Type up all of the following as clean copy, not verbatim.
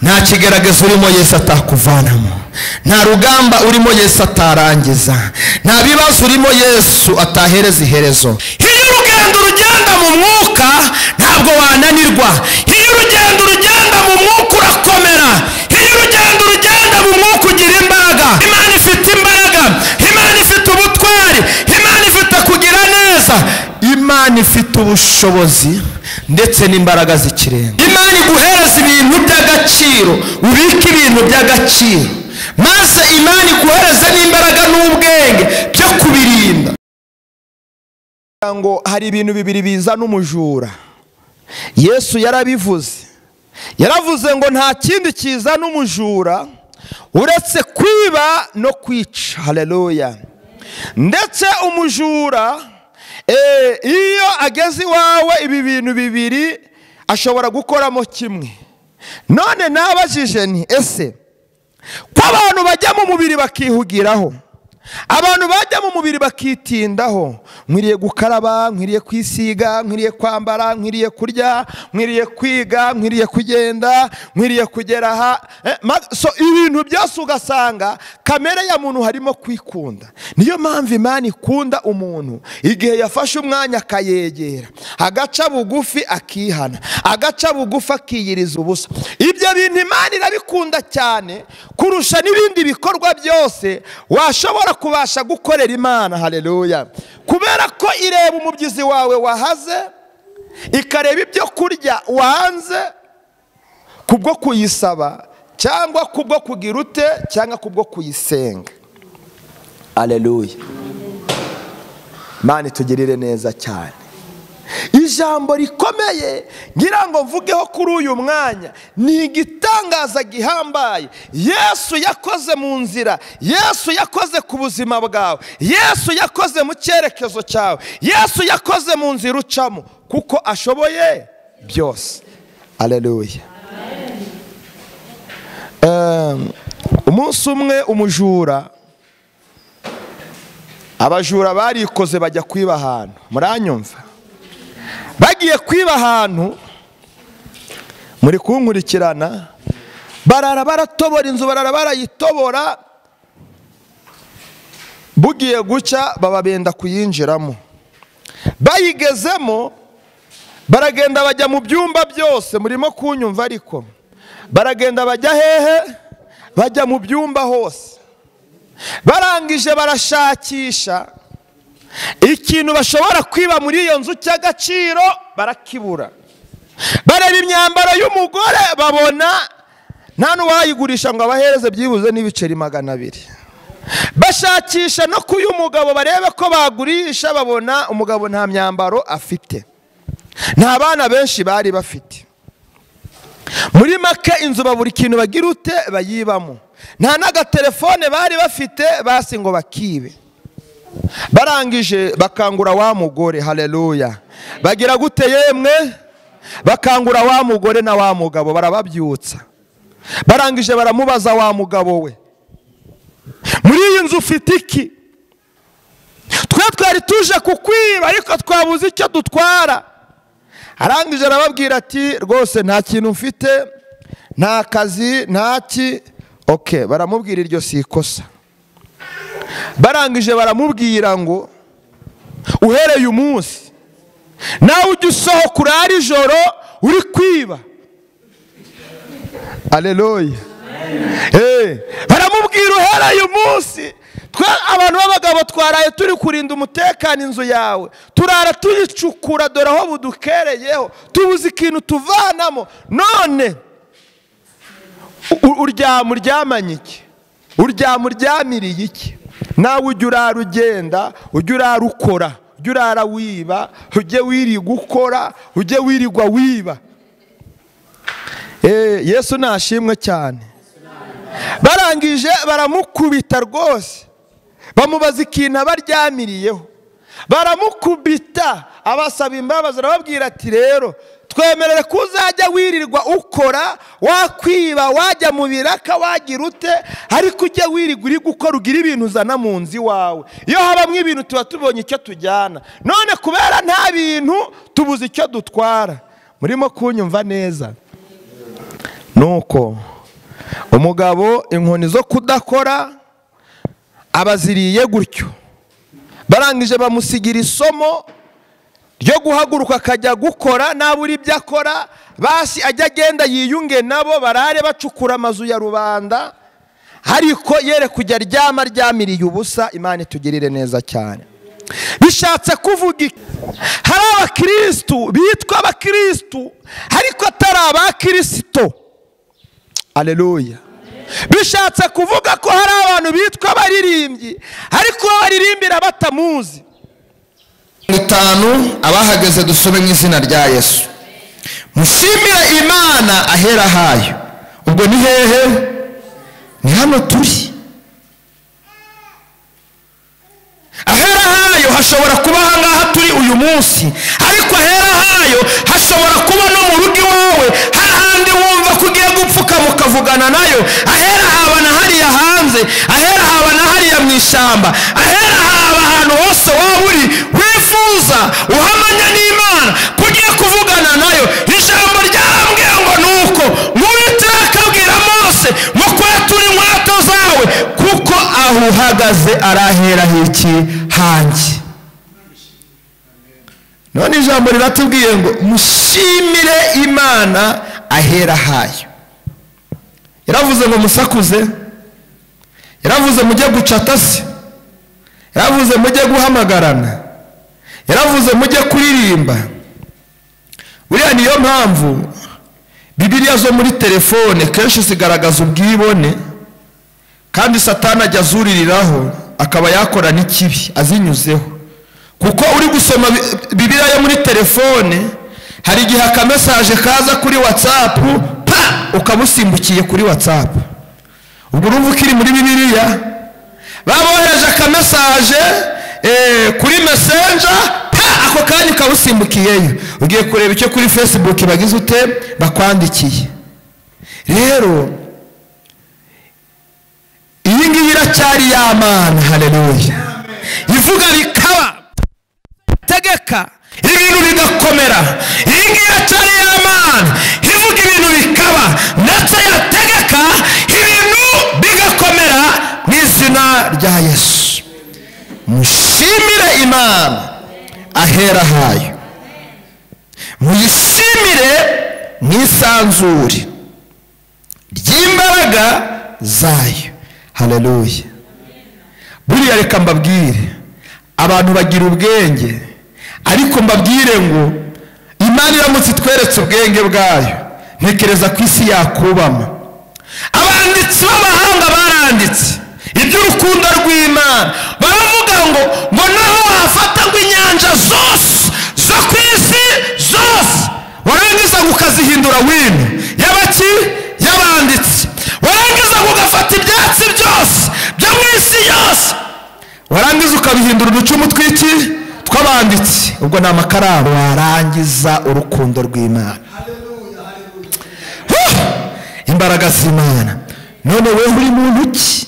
Nta kigaragazo urimo Yesu atakuvanamo, nta rugamba urimo Yesu atarangiza, nta bibazo urimo Yesu atahereza iherezo. Iyo urugendo rugenda mu mwuka ntabwo wananirwa. Iyo urugendo rugenda mu mwuka urakomera. Iyo urugendo rugenda mu mwuka ugira imbaraga. Imana ifite imbaraga, Imana ifite ubutwari, Imana ifite kugira neza, Imana ifite ubushobozi ndetse n'imbaraga z'ikirenga. Imana iguhereza ibintu by'agaciro, ubike ibintu by'agaciro, maze Imana iguhereze n'imbaraga n'ubwenge byo kubirinda. Ngo hari ibintu bibiri biza n'umujura. Yesu yarabivuze, yaravuze ngo nta kindi kiza n'umujura uretse kwiba no kwica. Haleluya. Ndetse umujura iyo ageze iwawe ibi bintu bibiri ashobora gukoramo kimwe. None nabajije nti ese ko abantu bajya mu mubiri bakihugiraho, abantu bajya mu mubiri bakitindaho, nkwiriye gukaraba, nkwiriye kwisiga, nkwiriye kwambara, nkwiriye kurya, nkwiriye kwiga, nkwiriye kugenda, nkwiriye kugera aha, so ibintu byose ugasanga kamere ya muntu harimo kwikunda. Niyo mpamvu Imana ikunda umuntu igihe yafashe umwanya akayegera, agaca bugufi akihana, agaca bugufi akiyiriza ubusa. Ibyo bintu Imana irabikunda cyane kurusha n'ibindi bikorwa byose washobora kubasha gukorera Imana. Haleluya. Kubera ko ireba umubyizi wawe wahaze, ikareba ibyo kurya wanze kubwo kuyisaba cyangwa kubwo kugira ute cyangwa kubwo kuyisenga. Haleluya. Imana itugirire neza cyane. Ijambo rikomeye ngira ngo mvugeho kuri uyu mwanya ni igitangaza gihambaye Yesu yakoze mu nzira, Yesu yakoze ku buzima bwawe, Yesu yakoze mu cyerekezo cyawe, Yesu yakoze mu nzira ucamo, kuko ashoboye byose. Haleluya. Umunsi umwe umujura, abajura barikoze bajya kwiba ahantu. Muranyumva? Bagiye kwiba ahantu, muri kunkurikirana, barara baratobora inzu, barara barayitobora, bugiye gucya bababenda kuyinjiramo. Bayigezemo baragenda bajya mu byumba byose, murimo kunyumva ariko baragenda bajya hehe? Bajya mu byumba hose. Barangije barashakisha ikintu bashobora kwiba muri iyo nzu cy'agaciro, barakibura. Bareba imyambaro y'umugore babona nta n'uwayigurisha ngo abahereze byibuze n'ibiceri 200. Bashakisha no kuyu mugabo barebe ko bagurisha, babona umugabo nta myambaro afite, nta bana benshi bari bafite. Muri make inzu babura ikintu bagira ute bayibamo, nta n'agatelefone bari bafite basi ngo bakibe. Barangije bakangura wa mugore. Haleluya. Bagira gute yemwe? Bakangura wa mugore na wa mugabo, barababyutsa. Barangije baramubaza wa mugabo we, muri iyi nzu ufite iki? Twe twari tuje kukwiba ariko twabuze icyo dutwara. Arangije arababwira ati rwose nta kintu mfite, nta kazi, nta ki. Okay, baramubwira iryo si ikosa. Barangije baramubwira ngo uhereye umunsi nawe ujya usohoka urara ijoro uri kwiba. Haleluya. Baramubwira uhereye umunsi, twe abantu b'abagabo twaraye turi kurinda umutekano inzu yawe, turara tuyicukura, dore aho budukereyeho, tubuze ikintu tuvanamo, none uryama uryamanye iki? Uryama uryamiriye iki? Nawe ujya urara ugenda, ujya urara ukora, ujya urara wiba, ujye wirirwa ukora, ujye wirirwa wiba. Yesu nashimwe cyane. Barangije baramukubita rwose, bamubaza ikintu abaryamiriyeho, baramukubita, abasaba imbabazi, arababwira ati rero twemerere ko uzajya wirirwa ukora, wakwiba, wajya mu biraka, wagira ute, ariko ujye wirirwa uri gukora, ugira ibintu uzana mu nzu iwawe. Iyo habamwe ibintu tuba tubonye icyo tujyana, none kubera nta bintu tubuze icyo dutwara. Murimo kunyumva neza? Nuko umugabo inkoni zo kudakora abaziriye gutyo, barangije bamusigira isomo ryo guhaguruka akajya gukora, nabura ibyo akora basi ajya agenda yiyunge nabo, barare bacukura amazu ya rubanda, ariko yere kujya aryama aryamiriye ubusa. Imana itugirire neza cyane. Bishatse kuvuga hari abakristu bitwa abakristu ariko atari abakristo. Haleluya. Bishatse kuvuga ko hari abantu bitwa abaririmbyi ariko baririmbira batamuzi. 5 abahageze dusome mu izina rya Yesu. Mushimire Imana ahera hayo. Ubwo ni hehe? Ni hano turi. Ahera hayo hashobora kuba ahangaha turi uyu munsi, ariko ahera hayo hashobora kuba no mu rugo iwawe, hahandi wumva ko ugiye gupfuka mukavugana nayo. Ahera haba na hariya hanze, ahera haba na hariya mu ishyamba, ahera haba ahantu hose waba uri wifuza uhamanya n'Imana kugiye kuvugana nayo. Ijambo ryarambwiye ngo nuko Uwiteka abwira Mose ngo kwetura inkweto zawe, kuko aho uhagaze arahera hiki hanjye. None ijambo riratubwiye ngo mushimire Imana ahera hayo. Yaravuze ngo musakuze, yaravuze mujye gucata se, yaravuze mujye guhamagarana, yaravuze mujye kuririmba. Buriya niyo mpamvu Bibiliya zo muri telefone kenshi zigaragaza ubwibone, kandi Satani ajya azuririraho akaba yakora n'ikibi azinyuzeho. Kuko uri gusoma Bibiliya yo muri telefone, hari igihe akamesaje kaza kuri WhatsApp, pa ukabusimbukiye kuri WhatsApp. Ubwo urumva ukiri muri Bibiliya, babohereje akamesaje kuri Messenger, pa ako kanya ukabusimbukiyeyo, ugiye kureba icyo kuri Facebook bagize ute bakwandikiye. Rero iyi ngiyi iracyari ya Mana. Haleluya. Ivuga bikaba, tegeka ibintu bigakomera. Iyi ngiyi iracyari ya Mana, ivuga ibintu bikaba, ndetse yategeka ibintu bigakomera mu izina rya Yesu. Mushimire Imana ahera hayo, muyishimire mwisanzure ry'imbaraga zayo. Haleluya. Buriya reka mbabwire, abantu bagira ubwenge, ariko mbabwire ngo Imana iramutse itweretse ubwenge bwayo, ntekereza ku isi yakubama. Abanditsi b'abahanga baranditse iby'urukundo rw'Imana, baravuga ngo naho wafata ngo inyanja zose zo ku isi zose, warangiza ngo ukazihindura wino y'abaki y'abanditsi, warangiza ngo ugafata ibyatsi byose byo mu isi yose, warangiza ukabihindura uducumu tw'iki tw'abanditsi, ubwo ni amakaramu. Warangiza urukundo rw'Imana, imbaraga z'Imana. None wewe uri muntu ki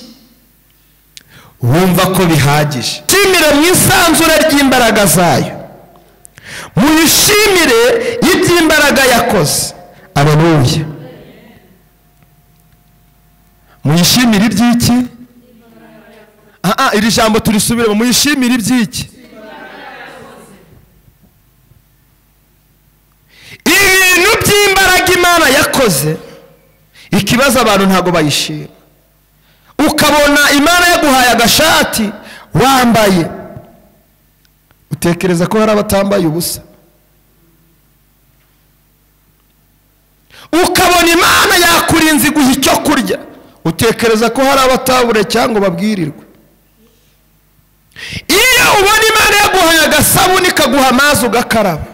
wumva ko bihagije? Shimire mu isanzure ry'imbaraga zayo, muyishimire iby'imbaraga yakoze. Aleluya. Muyishimire iby'iki? Iri jambo turisubiremo. Muyishimire iby'iki? Ibintu by'imbaraga Imana yakoze. Ikibazo abantu ntago bayishima. Ukabona Imana yaguhaye agashati wambaye, utekereza ko hari abatambaye ubusa. Ukabona Imana yakurinze iguha icyo kurya, utekereza ko hari abatabure cyangwa babwirirwe. Iyo ubona Imana yaguhaye agasabuni ikaguha amazi ugakaraba,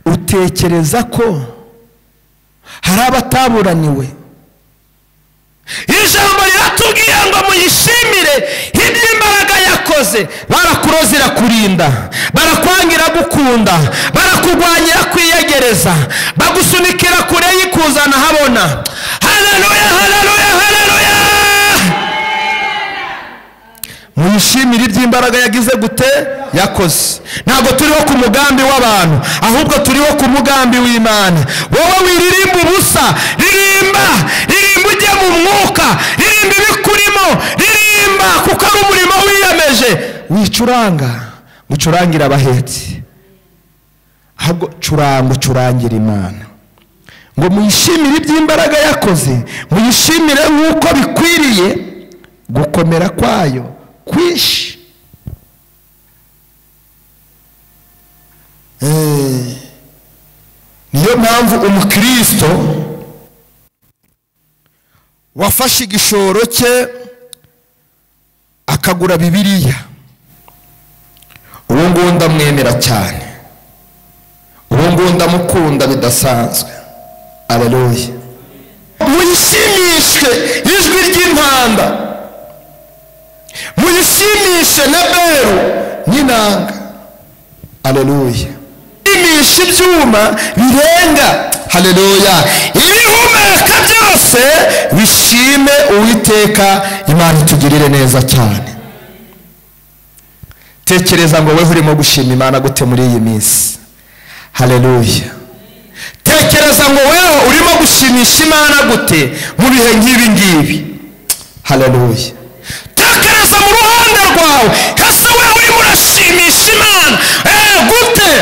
utekereza ko hari abataburaniwe. Ijambo riratubwiye ngo muyishimire iby'imbaraga yakoze. Barakuroza irakurinda, barakwangira gukunda, barakugwanyira kwiyegereza, bagusunikira kure yikuzana habona. Haleluya, haleluya, haleluya. Muyishimire iby'imbaraga yagize gute? yakoze. Ntabwo turiho ku mugambi w'abantu, ahubwo turiho ku mugambi w'Imana. Wowe wiririmba ubusa, ririmba, ririmba ujye mu mwuka, ririmba ibikurimo, ririmba kuko ari umurimo wiyemeje. Wicuranga ucurangira abahetsi, ahubwo curanga ucurangira Imana. Ngo muyishimire iby'imbaraga yakoze, muyishimire nk'uko bikwiriye gukomera kwayo kwinshi. Niyo mpamvu umukristo wafashe igishoro cye akagura Bibiliya, uwo nguwo ndamwemera cyane, uwo nguwo ndamukunda bidasanzwe. Haleluya. Muyishimishe ijwi ry'impanda, muyishimishe na beru n'inanga. Haleluya. Imisha ibyuma birenga. Haleluya. Ibihumeka byose bishime Uwiteka. Imana itugirire neza cyane. Tekereza ngo wewe urimo gushima Imana gute muri iyi minsi. Haleluya. Tekereza ngo wewe urimo gushimisha Imana gute mu bihe nk'ibi ngibi. Haleluya. Tekereza mu ruhande rwawe, ese wewe urimo urashimisha Imana gute?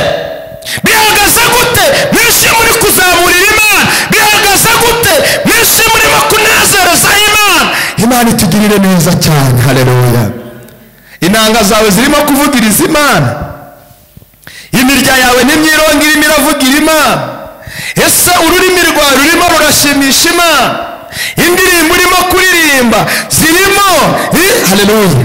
Bihagaze gute? Mwinshi muri kuzamurira Imana, bihagaze gute? Mwinshi murimo kunezereza Imana. Imana itugirire neza cyane. Haleluya. Inanga zawe zirimo kuvugiriza Imana, imirya yawe n'imyirongo irimo iravugira Imana. Ese ururimi rwawe rurimo rurashimisha Imana? Indirimbo urimo kuririmba zirimo, haleluya,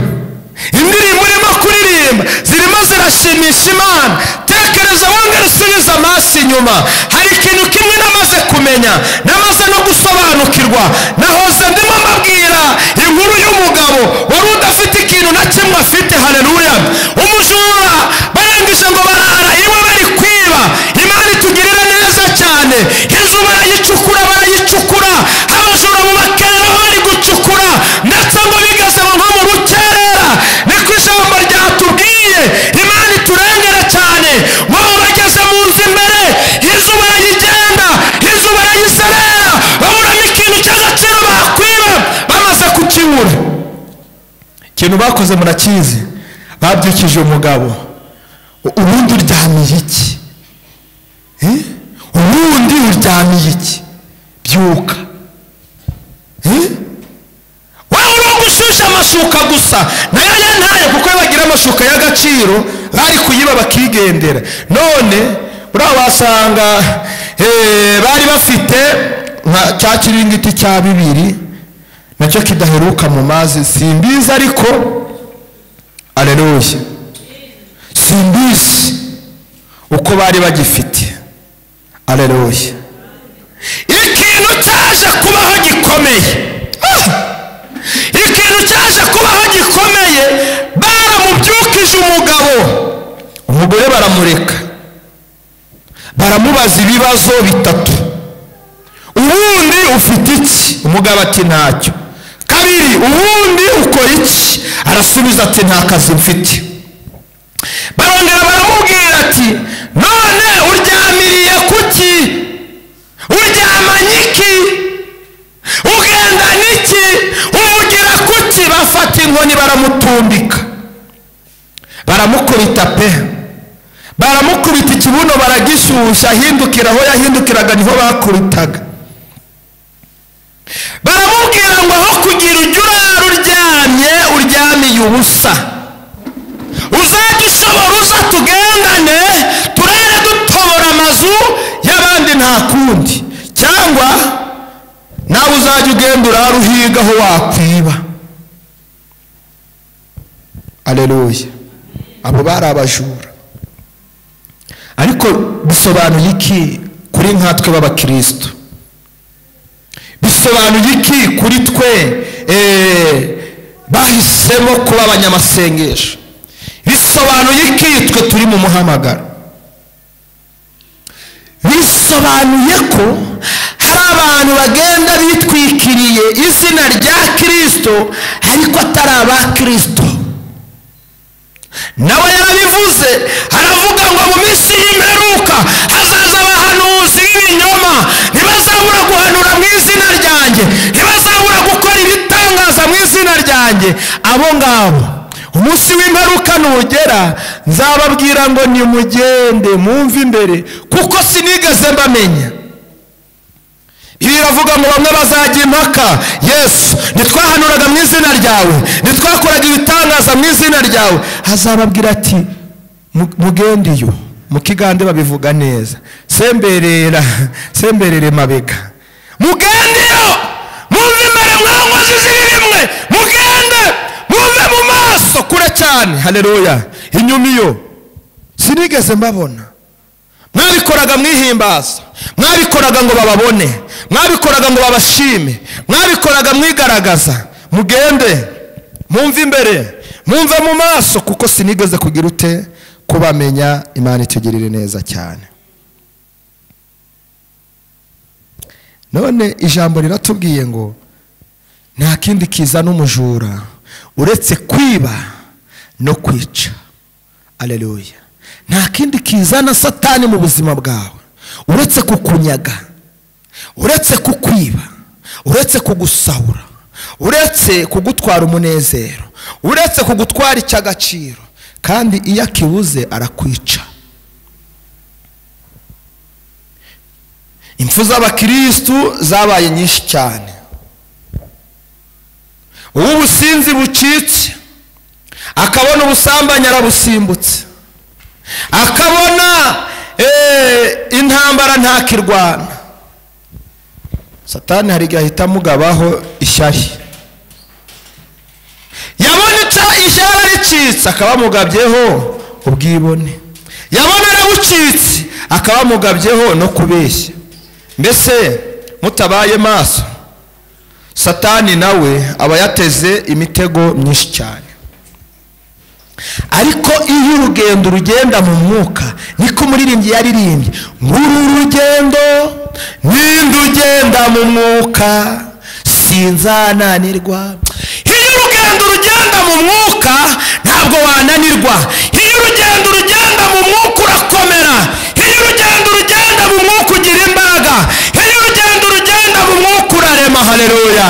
indirimbo urimo kuririmba zirimo zirashimisha Imana. Tekereza wongere usubize amaso inyuma. Hari ikintu kimwe namaze kumenya, namaze no gusobanukirwa. Nahoze ndimo mbabwira inkuru y'umugabo wari udafite ikintu na kimwe afite. Haleluya. Umujura barangije ngo barara iwe bari kwiba. Imana itugirira neza cyane. Inzu barayicukura, barayicukura, abajura bubakera bari gucukura, ndetse ngo bigeze nko mu rukerera. Niko ijambo ryatubwiye. Imana iturengera cyane. Ngo bageze mu nzu imbere, inzu barayigenda, inzu barayiserera, baburamo ikintu cy'agaciro bakwiba. Bamaze kukibura, ikintu bakoze murakizi, babyukije umugabo. Ubundi uryamiye iki? Ubundi uryamiye iki? Byuka. Wewe uri gushusha amashuka gusa, nayo ntayo, kuko bagira amashuka y'agaciro bari kuyiba bakigendera. None buriya wasanga bari bafite nka cya kiringiti cya 2 nacyo kidaheruka mu mazi, simbizi ariko haleluya, simbizi uko bari bagifite. Haleluya. Ikintu cyaje kubaho gikomeye, ikintu cyaje kubaho gikomeye, baramubyukije umugabo, umugore baramureka, baramubaza ibibazo 3. Ubundi ufite iki? Umugabo ati ntacyo. 2, ubundi ukora iki? Arasubiza ati nta kazi mfite. Barongera baramubwira ati none uryamiriye kuki? Uryamanye iki? Ugendana iki? Uvugira kuki? Bafata inkoni baramutumbika, baramukubita pe, baramukubita ikibuno baragishyushya, ahindukira aho yahindukiraga niho bakubitaga. Baramubwira ngo aho kugira ujye urara uryamye, uryamiye ubusa, uzajya ushobora uza tugendane, turare dutobora amazu y'abandi nta kundi, cyangwa nawe uzajya ugenda urara uhiga aho wakwiba. Haleluya. Abo bari abajura. Ariko bisobanuye iki kuri nkatwe b'abakristo? Bisobanuye iki kuri twe bahisemo kuba abanyamasengesho? Bisobanuye iki twe turi mu muhamagaro? Bisobanuye ko hari abantu bagenda bitwikiriye izina rya Kristo ariko atari aba Kristo. Nawe yarabivuze. izina ryanjye, abo ngabo umunsi w'imperuka nugera nzababwira ngo nimugende mumve imbere, kuko sinigeze mbamenya. Biravuga ngo bamwe bazajya impaka, Yesu ntitwahanuraga mu izina ryawe, ntitwakoraga ibitangaza mu izina ryawe. Azababwira ati mugende iyo mu Kigande babivuga neza, semberera semberere mabega, mugende iyo mumve imbere mwankozi z'ibibi, mugende muve mu maso kure cyane. Haleluya. Inyuma iyo sinigeze mbabona. Mwabikoraga mwihimbaza, mwabikoraga ngo bababone, mwabikoraga ngo babashime, mwabikoraga mwigaragaza. Mugende mumve imbere, mumve mu maso, kuko sinigeze kugira ute kubamenya. Imana itugirire neza cyane. None ijambo riratubwiye ngo nta kindi kiza n'umujura uretse kwiba no kwica. Haleluya. Nta kindi kizana Satani mu buzima bwawe uretse kukunyaga, uretse kukwiba, uretse kugusahura, uretse kugutwara umunezero, uretse kugutwara icy'agaciro. Kandi iyo akibuze arakwica. Impfu z'abakristu zabaye nyinshi cyane. Ubu businzi bucitse, akabona ubusambanyi arabusimbutse, akabona intambara ntakirwana. Satani hari igihe ahita amugabaho ishyari, yabona ishyari aricitse akaba amugabyeho ubwibone, yabona arabucitse akaba amugabyeho no kubeshya. Mbese mutabaye maso, Satani nawe aba yateze imitego myinshi cyane. Ariko iyo urugendo rugenda mu mwuka, niko umuririmbyi yaririmbye, nguru rugendo ninde ugenda mu mwuka sinzananirwa. Iyo urugendo rugenda mu mwuka ntabwo wananirwa. Iyo urugendo rugenda mu mwuka urakomera. Iyo urugendo rugenda mu mwuka ugira imbaraga. Iyo urugendo rugenda mu mwuka urarema. Haleluya.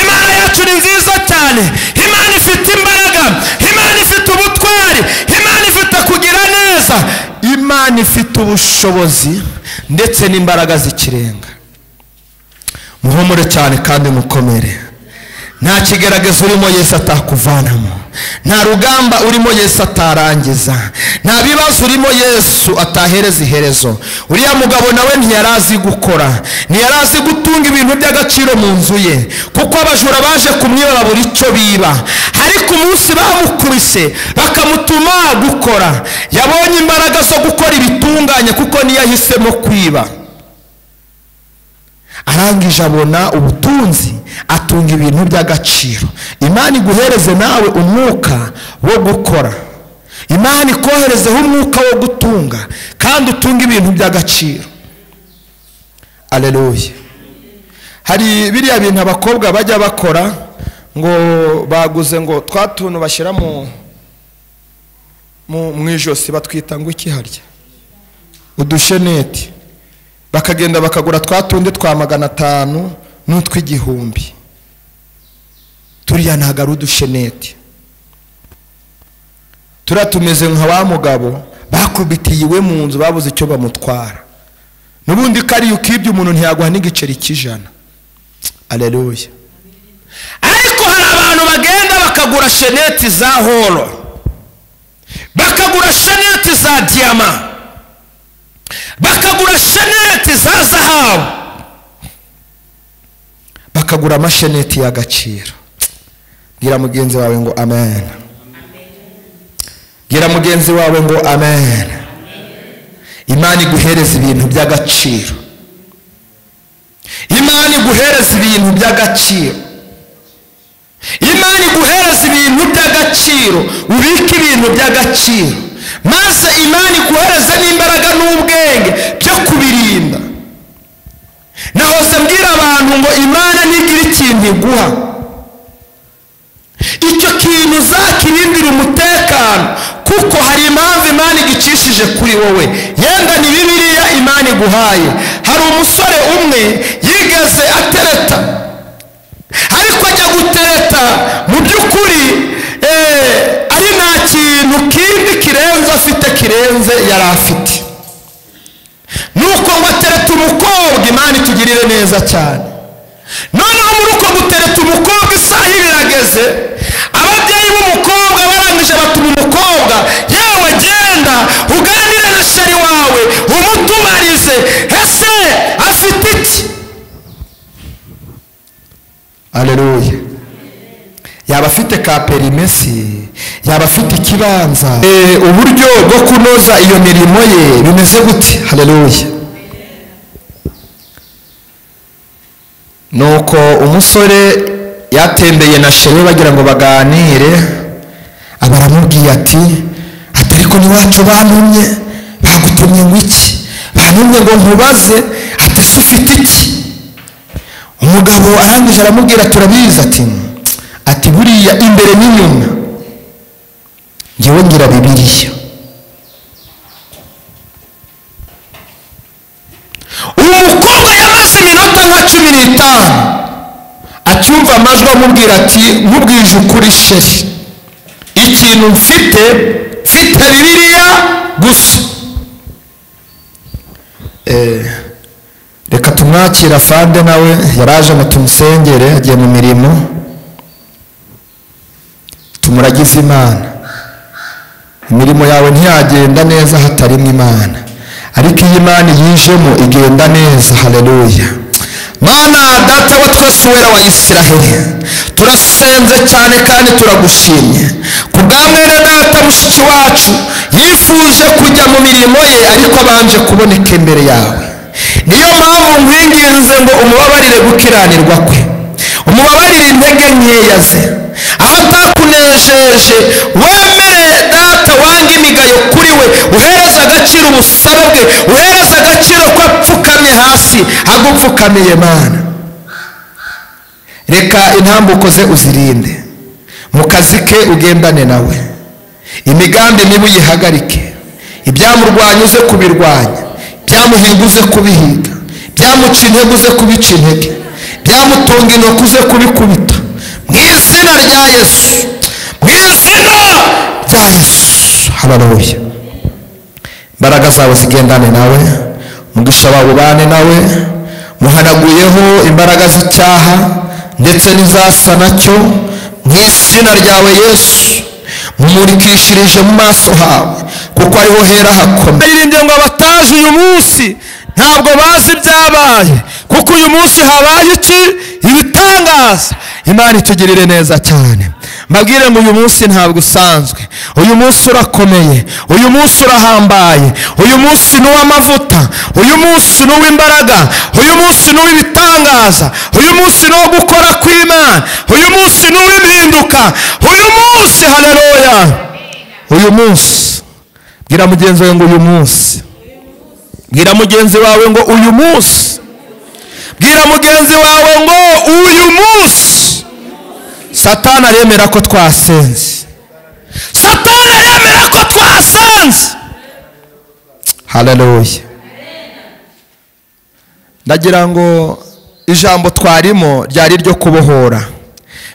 Imana yacu ni nziza cyane. Imana ifite imbaraga, Imana ifite ubutwari, Imana ifite kugira neza, Imana ifite ubushobozi ndetse n'imbaraga z'ikirenga. Muhumure cyane kandi mukomere. Nta kigeragezo urimo Yesu atakuvanamo, nta rugamba urimo Yesu atarangiza, nta bibazo urimo Yesu atahereza iherezo. Uriya mugabo nawe ntiyarazi gukora, ntiyarazi gutunga ibintu by'agaciro mu nzu ye, kuko abajura baje kumwiba buri icyo biba. Ariko umunsi bamukubise bakamutuma gukora, yabonye imbaraga zo gukora ibitunganye, kuko niyo yahisemo kwiba. Arangije abona ubutunzi, atunga ibintu by'agaciro. Imana iguhereze nawe umwuka wo gukora, Imana ikoherezeho umwuka wo gutunga, kandi utunga ibintu by'agaciro. Haleluya. Hari biriya bintu abakobwa bajya bakora ngo baguze ngo twa tuntu bashyira mu ijosi, batwita ngo iki harya, udusheneti. Bakagenda bakagura twa tundi twa 500 n'utw'igihumbi. Turiya ntago ari udusheneti, turiya tumeze nka wa mugabo bakubitiye iwe mu nzu babuze icyo bamutwara. N'ubundi kariya ukibye umuntu ntiyaguha n'igiceri cy'ijana. Haleluya. Ariko hari abantu bagenda bakagura sheneti za horo, bakagura sheneti za diyama, bakagura sheneti za zahabu, bakagura amasheneti y'agaciro. Bwira mugenzi wawe ngo amen. Bwira mugenzi wawe ngo amen. Imana iguhereza ibintu by'agaciro. Imana iguhereza ibintu by'agaciro. Imana iguhereza ibintu by'agaciro, ubike ibintu by'agaciro, maze Imana iguhereze n'imbaraga n'ubwenge byo kubirinda. Nahoze mbwira abantu ngo Imana ntigira ikintu iguha, icyo kintu uzakirindira umutekano, kuko hari impamvu Imana igicishije kuri wowe. Yenda ni Bibiliya Imana iguhaye. Hari umusore umwe yigeze atereta, ariko ajya gutereta mu afite kirenze yari afite. Nuko ngo atereta umukobwa, Imana itugirire neza cyane. Noneho muri uko gutereta umukobwa isaha ibirageze, ababyeyi b'umukobwa barangije batuma umukobwa, yewe genda uganire na sheri wawe umutubarize, ese afite iki? Haleluya. Yaba afite ka perimesi, yaba afite ikibanza, uburyo bwo kunoza iyo mirimo ye bimeze gute? Haleluya. Nuko umusore yatembeye na sheri bagira ngo baganire, abaramubwiye ati ariko ni wacu bantumye, bagutumye ngo iki? Bantumye ngo nkubaze, ati se ufite iki? Umugabo arangije aramubwira, turabizi, ati buriya imbere n'inyuma ngewe ngira Bibiliya. Umukobwa yamaze iminota nka 15 acyumva amajwi amubwira ati nkubwije ukuri sheri, ikintu mfite Bibiliya gusa. Reka tumwakira afande, nawe yaraje ngo tumusengere, agiye mu mirimo, tumuragize Imana. Imirimo yawe ntiyagenda neza hatarimo Imana, ariko iyo Imana yijemo igenda neza. Haleluya. Mana data wa twese wera wa Isiraheli, turasenze cyane kandi turagushimye kubwa mwene data mushiki wacu yifuje kujya mu mirimo ye ariko abanje kuboneka imbere yawe. Niyo mpamvu nkwinginze ngo umubabarire gukiranirwa kwe, umubabarire intege nkeya ze, aho atakunejeje wemere data wange imigayo kuri we, uhereza agaciro ubusabe bwe, uhereza agaciro ko apfukamye hasi agupfukamiye. Mana, reka intambuko ze uzirinde, mu kazi ke ugendane nawe, imigambi mibi uyihagarike, ibyamurwanya uze kubirwanya, byamuhiga uze kubihiga, byamuca intege uze kubica intege, byamutunga intoki uze kubikubita, mu izina rya Yesu, mu izina rya Yesu. Haleluya. Imbaraga zawe zigendane nawe, umugisha wawe ubane nawe, muhanaguyeho imbaraga z'icyaha ndetse n'izasa nacyo, mu izina ryawe Yesu. Mumurikishirije mu maso hawe, kuko ariho hera hakomeye. Irinde ngo abataje uyu munsi ntabwo bazi ibyabaye, kuko uyu munsi habaye iki? Ibitangaza. Imana itugirire neza cyane. Mbabwire ngo uyu munsi ntabwo usanzwe, uyu munsi urakomeye, uyu munsi urahambaye, uyu munsi ni uw'amavuta, uyu munsi ni uw'imbaraga, uyu munsi ni uw'ibitangaza, uyu munsi ni uwo gukora kw'Imana, uyu munsi ni uw'impinduka, uyu munsi. Haleluya. Uyu munsi, bwira mugenzi wawe ngo uyu munsi, bwira mugenzi wawe ngo uyu munsi, bwira mugenzi wawe ngo uyu munsi. Satani aremera ko twasenze, Satani aremera ko twasenze. Haleluya. Ndagira ngo ijambo twarimo ryari ryo kubohora.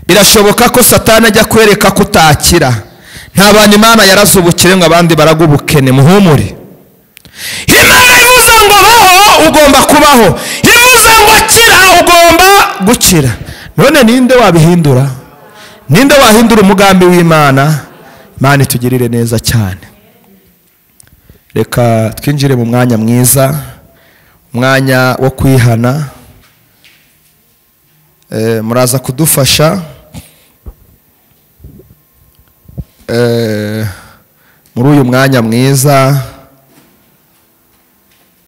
Birashoboka ko Satani ajya kwereka ko utakira. Nta bantu Imana yarazubukire ngo abandi baragubukene, muhumure. Imana ivuze ngo baho, ugomba kubaho. Ivuze ngo kira, ugomba gukira. None ninde wabihindura? Ninde wahindura umugambi w'Imana? Imana itugirire neza cyane. Reka twinjire mu mwanya mwiza, umwanya wo kwihana. Muraza kudufasha muri uyu mwanya mwiza.